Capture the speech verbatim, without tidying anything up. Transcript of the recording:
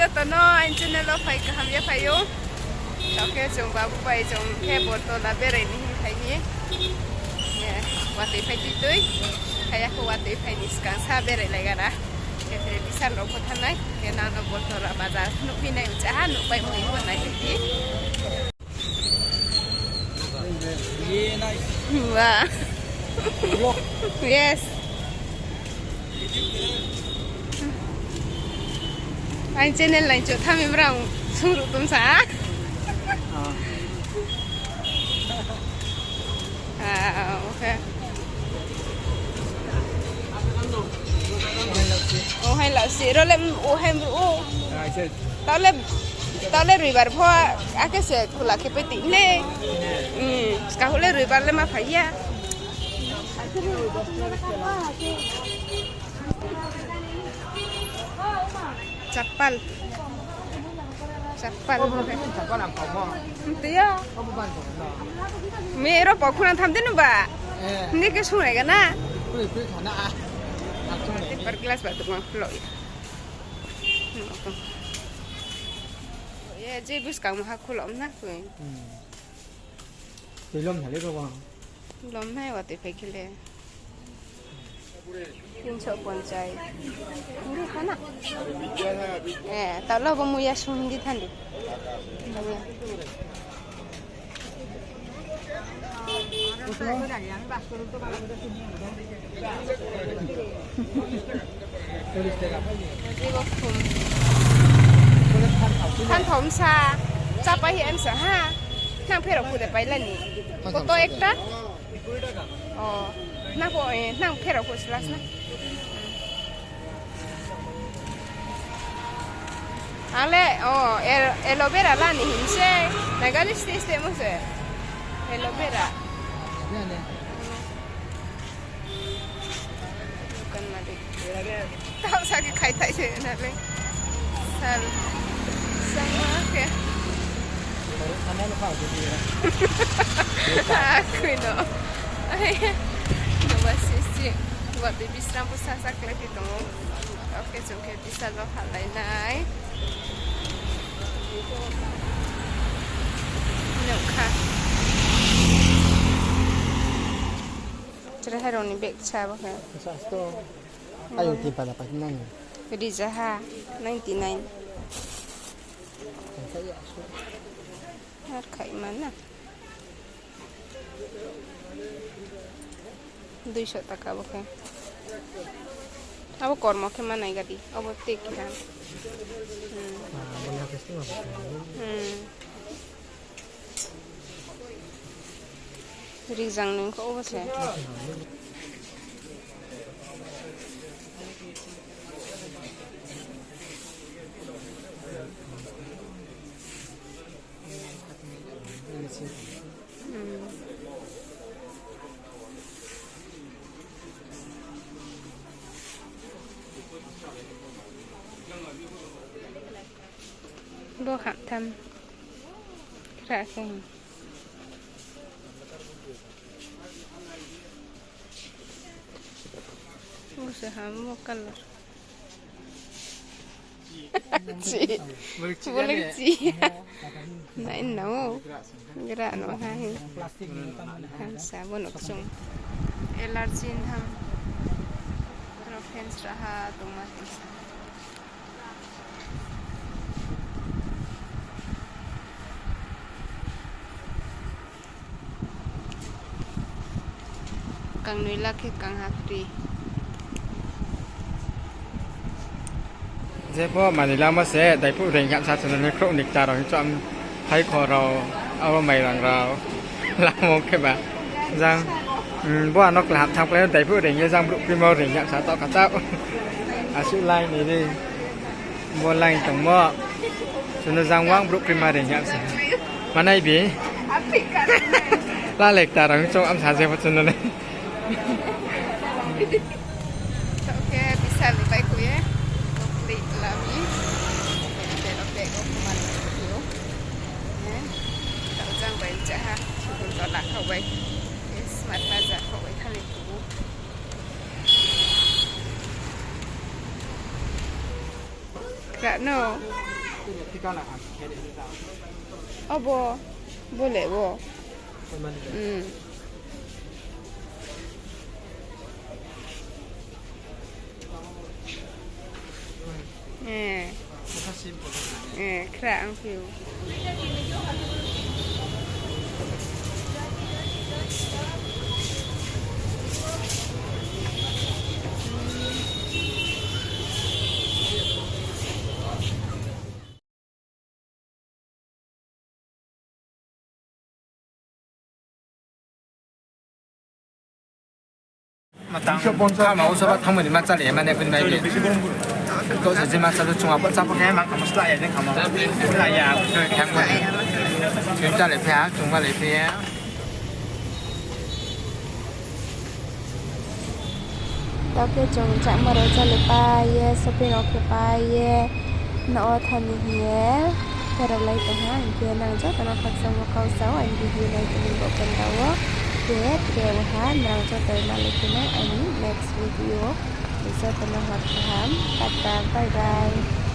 Joto no aini channel wo phai kaham ya phai ou. Tao khe chung babu bai chung khe Bortola berai ni hing phai mi. Watoi phai tui tui. Phai ya khe watoi phai ni skang sa berai lai gara. Khe tre Bishal rao pho thanng nai. Khe nang no Bortola bazar nuhphi nai ucha ha, nuhpai mui pho nai di. Wow. Yes. Aini channel nai cho thami brang sungruh tong sa. Ah, okay. O hai la si ro le, o hai bru o. Tao le, tao le roibar pho, akhe se khula khe pai ti le. Skang le roibar le ma phai ya. Chapal. Chapal. Tiya. Me ro pokhunan tham de no ba. Hindi khe sungnai gana. Temper glass ba tukma khulo. Ye je buskang maha khulo na koi. Tui lom nai le ko ba. Lom nai watoi phai khe le. Tinso ponchai. Hindi khana. Eh, tao lo bo muya sung hindi thandi. Thanthom sa, chapai hi ansa ha. Nang pherao phu de pailani. Koto ekta? O, nang pho, eh, nang pherao phu slas na. Ang le, o, el-, aloe vera lani hing se. Nagani state state mo se. Aloe vera. Dukan malik. Tao sa khe khai thai se na le. Sal. Sama khe. Akhui no. Ai. No ba sisi. Ba baby sram bo sa sa klai phi tong ou. Okay, chung khe Bishal wo halai nai. Nukha. Chwrai hai rao ni bag sa bo khe. Sa sto. Ayo tin pada pai nang. Rija ha, ninety nine. Ar khai mana. Duiso taka bo khe. Abo kormo khe manai gadi. Abo te kiha. Hmm. Hmm. Rijang ni kho bo se. Hmm. Bo hamtham. Kra khe. Bo se ham bo colour. Chi. Bolong chi. Nai no. Gra no ha hi. Hamsa bo no kchung. Allergy ham. Ro fans raha tongma. Kangnoi la khe kang ha kri. Jepho manoi lamo se, daiphuh reing yamsa chunani khrouh ni kta rao hing chom. Hai kho rao, abo mairang rao, lamo khe ba. Jang, hmm, bo ano kla hap thang klai, daiphuh reing ye jang brouh krimo reing yamsa tao kha tao. Asuh line ni ri. Bo line tongmo. Chuno jang wang brouh krima reing yamsa. Manai bi. La lekta rang chong amsa je bo chuno le. Tao khe Bishal ni bai khui ye. Klik lami. Bero bag o kuman khui o. Tao jang bai cha ha. Sukun tola khau bai. Smart Bazar khau bai thani kubu. Kra no. Abo, bo le bo. Khra ang phi ou. Matang kama o soba thangmani ma chale mane bini bai bi. Ko se jima chalo chunga pa chapa khe ma kama sla ya, jing kama. Sla ya. Thangmani. Chung chale phi ha, chung ma le phi ha. Tao khe chung chakma rao chale pai ye, shopping rao khe pai ye, no o thanng ni hing ye, pherao lai tong ha, hing khe nang joto no khakchangmo kau sao, aini video nai tini bo panda wo, khe tre wo ha, nang joto no le khe nai aini next video, joto no hor kaham, tata, bye bye.